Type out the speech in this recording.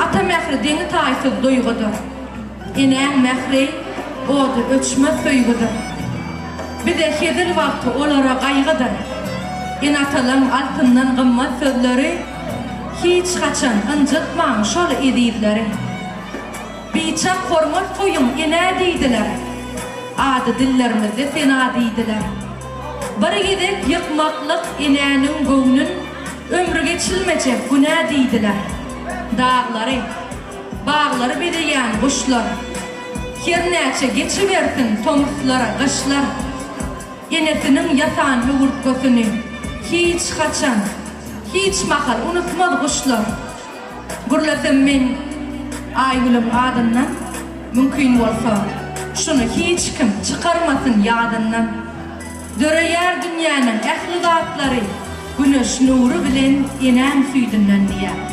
Ata mähri deňi-taýsyz duýgudyr. Enäň mähri ody öçmez söýgüdir. Bize hezil wagty olara gaýgydyr. Ene-atalaň altyndan gymmat sözleri Hiç haçan ynjytmaň şol ezizleri. Biçak hormat goýuň enä diýdiler. Ady dillerimizde sena diýdiler. Bir gezek ýykmaklyk enäniň göwnün Ömri geçilmejek günä diýdiler. Daglary, baglary bezeýän guşlar, Hernäçe geçibersin tomuslar, gyşlar, Enesiniň ýasan höwürtgesini Hiç haçan, hiç mahal unutmaz guşlar. Gürlesem men Aýgülüň adyndan, Mümkin bolsa, şuny hiç kim çykarmasyn ýadyndan. Döreýär dünýäniň ähli zatlary Güneş nury bilen enäň süýdünden diýýär.